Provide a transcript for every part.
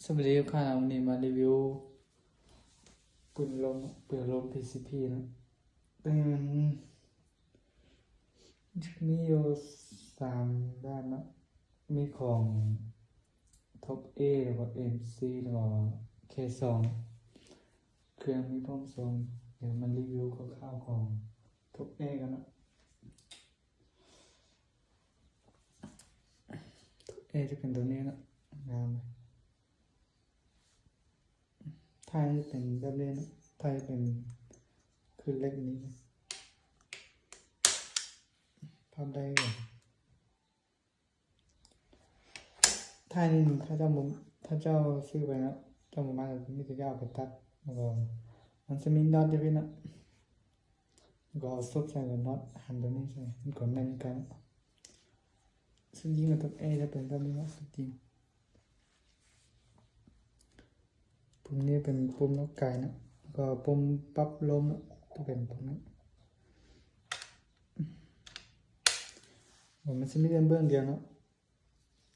ສະຫວັດດີທຸກທ່ານ, ວັນນີ້ມາຣີວິວປືນລົມ, ປືນລົມ ພີຊີພີ ເນາະ. ເປັນ ມີຢູ່ສາມແບບເນາະ, ມີຂອງ Top A ແລ້ວກໍ ເອັມຊີ ແລ້ວກໍ ເຄສອງ ເຄື່ອງມີພ້ອມສອງ. ດຽວມາຣີວິວຄ່າວໆຂອງ Top A ກັນເນາະ. Top A ຈະເປັນຕົວນີ້ເນາະ, ງາມ. ທ້າຍຈະເປັນແບບນີ້ເນາະ, ທ້າຍເປັນຄືເຫຼັກນີ້, ພັບໄດ້ຢູ່. ທ້າຍນີ້ຖ້າເຈົ້າບໍ່, ຖ້າເຈົ້າຊື້ໄປເນາະ, ເຈົ້າບໍ່ມັກ ມີແຕ່ເຈົ້າເອົາໄປຕັດ, ແລ້ວກໍມັນຈະມີນັອດຢູ່ພີ້ເນາະ, ແລ້ວກໍເອົາສົບໃສ່ ແລ້ວນັອດຫັນຕົວນີ້ໃສ່, ມັນກໍແໜ້ນກັນ. ສະວິງກັບຕົວ A ຈະເປັນແບບນີ້ເນາະ, ສະວິງ. ປຸ່ມນີ້ເປັນປຸ່ມນອກກາຍເນາະ, ແລ້ວກໍປຸ່ມປັບລົມເນາະ, ຈະເປັນປຸ່ມນີ້. ໂອ້ ມັນຊິມີແຕ່ເບື້ອງດຽວເນາະ,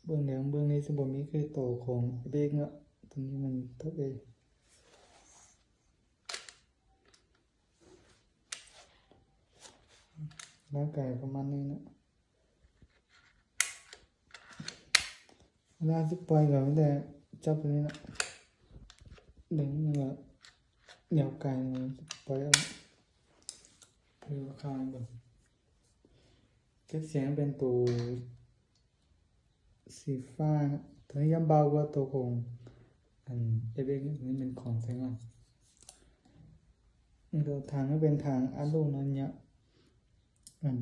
ເບື້ອງດຽວ, ເບື້ອງນີ້ຊິບໍ່ມີຄືໂຕຂອງເບກເນາະ, ຕົວນີ້ມັນຕົວເອງ. ນອກກາຍປະມານນີ້ເນາະ. ເວລາຊິປ່ອຍກໍມີແຕ່ຈັບຕົວນີ້ເນາະ, ດຶງ ແລ້ວກໍແນວໄກ ແລ້ວປ່ອຍອອກ. ຄືວ່າຂ້າງເບິ່ງ ເກັບສຽງເປັນໂຕສີຟ້າເນາະ, ຕົວນີ້ຢ້ຳເບົາກວ່າໂຕຂອງອັນ ເອຟເອັກ ນີ້ແມ່ນຂອງໄທງອນ. ໂຕຖັງນີ້ເປັນຖັງອາລູເນາະ, ຍາວ ອັນ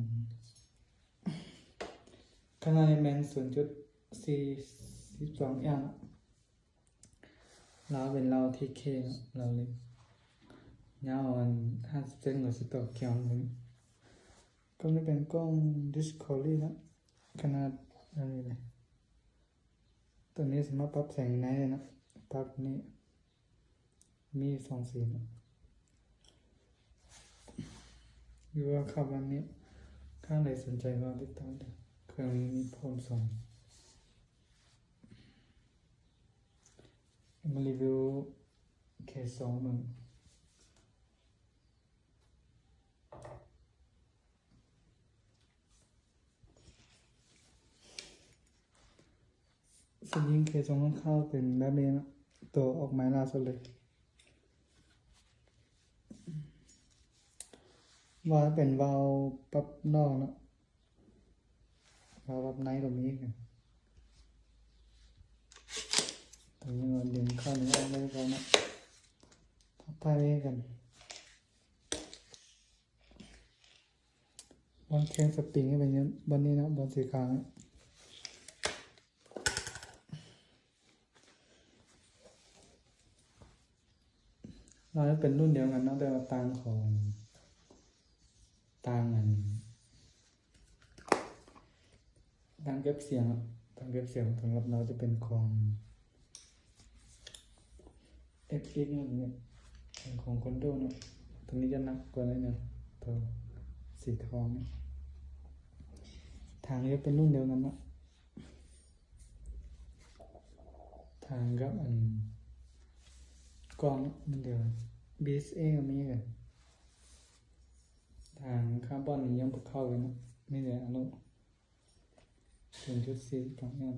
ຂະໜາດນີ້ແມ່ນສູນຈຸດສີ່ສິບສອງແອວເນາະ, ລາວເປັນລາວທີເຄເນາະ, ລາວເລັກ, ຍາວອັນຫ້າສິບເຊັນ ກໍຊິຕໍ່ແຄມເລີຍ. ກ້ອງນີ້ເປັນກ້ອງດິສຄັລຣີເນາະ, ຂະໜາດອັນນີ້ເລີຍ. ຕົວນີ້ສາມາດປັບແສງໃນໄດ້ເນາະ, ປັບນີ້ ມີສອງສີເນາະ. ຢູ່ວ່າຄັບອັນນີ້ ທ່ານໃດສົນໃຈກໍຕິດຕໍ່ໄດ້, ເຄື່ອງມີພ້ອມສອງ. ມາຣີວິວເຄສອງເບິ່ງ. ສະວິງເຄສອງຂອງເຂົາເປັນແບບນີ້ເນາະ, ໂຕອອກໃໝ່ລ່າສຸດເລີຍ. ວ່າເປັນວາວປັບນອກເນາະ, ວາວປັບໃນກໍມີຄືກັນ. ຕົວນີ້ມັນດຶງເຂົ້ານີ້ອອກໄດ້ກ່ອນເນາະ, ພັບທ້າຍນີ້ຄືກັນ. ບ່ອນແຂງສະປຣິງເປັນບ່ອນນີ້ເນາະ, ບ່ອນສີຂາວ. ລາວເປັນລຸ້ນດຽວກັນເນາະ, ແຕ່ວ່າຕ່າງຂອງ ຕ່າງອັນ ຕ່າງເກັບສຽງເນາະ, ຕ່າງເກັບສຽງສຳລັບລາວຈະເປັນຂອງ ເອັຟເອັກ ເນາະ, ເປັນຂອງຄອນໂດເນາະ. ຕົວນີ້ຈະໜັກກວ່າໜ້ອຍໜຶ່ງ, ຕົວສີທອງ. ຖັງນີ້ເປັນລຸ້ນດຽວກັນເນາະ, ຖັງກັບອັນ ກ້ອງມັນດຽວກັນ. ບີເອສເອ ກໍມີຄືກັນ, ຖັງຄາບອນນີ້ຍັງບໍ່ເຂົ້າເລີຍເນາະ, ມີແຕ່ອາໂນ ສູນຈຸດສີ່ສອງ ອາໂນ.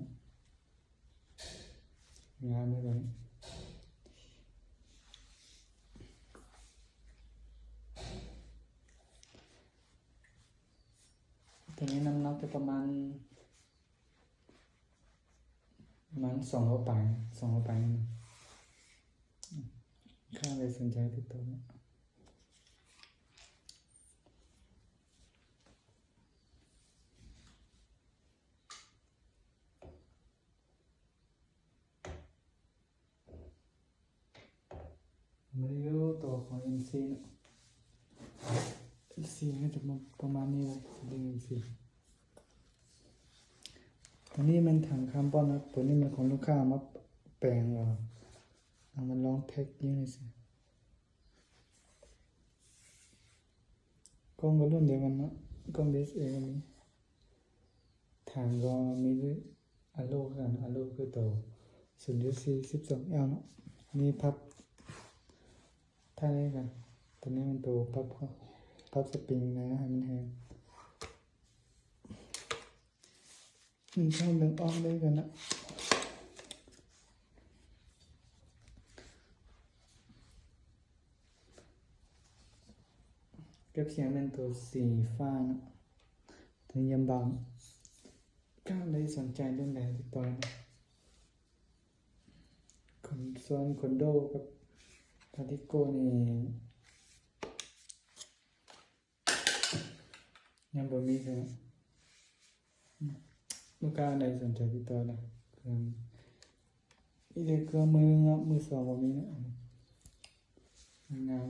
ງາມເລີຍຕົວນີ້. ຕົວນີ້ນ້ຳໜັກຈະປະມານ ປະມານສອງໂລປາຍ, ສອງໂລປາຍ. ຖ້າໃດສົນໃຈຕິດຕໍ່. ມາຣີວິວຕົວຂອງເອັມຊີເນາະ, ເອັມຊີກໍຈະປະມານນີ້ເລີຍ, ເປັນເອັມຊີ. ຕົວນີ້ແມ່ນຖັງຄາບອນເນາະ, ຕົວນີ້ແມ່ນຂອງລູກຄ້າເອົາມາແປງ ເອົາມາລອງແພັກຍິງຊື່. ກ້ອງກໍລຸ້ນດຽວກັນເນາະ, ກ້ອງ ດີເອສເອ ກໍມີ. ຖັງກໍມີອາໂລຄືກັນ, ອາໂລຄືໂຕ ສູນຈຸດສີ່ ສິບສອງແອວເນາະ. ນີ້ພັບທາງນີ້ກັນ ໂຕນີ້ແມ່ນໂຕພັບ ພັບສະປຣິງນະ ໃຫ້ມັນແຮງ. ໜຶ່ງເຂົ້າໜຶ່ງອອກເລີຍກັນນະ. ເກັບສຽງແມ່ນໂຕສີຟ້າເນາະ ໂຕຢ້ຽມບາງ. ຖ້າໃດສົນໃຈເລື່ອງໃດຕິດຕໍ່ເນາະ. ຄົນ ສ່ວນຄົນໂດກັບທາທິໂກນີ້ ຍັງບໍ່ມີເທື່ອ. ລູກຄ້າໃດສົນໃຈຕິດຕໍ່ໄດ້. ເຄື່ອງ ມີແຕ່ເຄື່ອງມືໜຶ່ງເນາະ ມືສອງບໍ່ມີເນາະ. ງາມ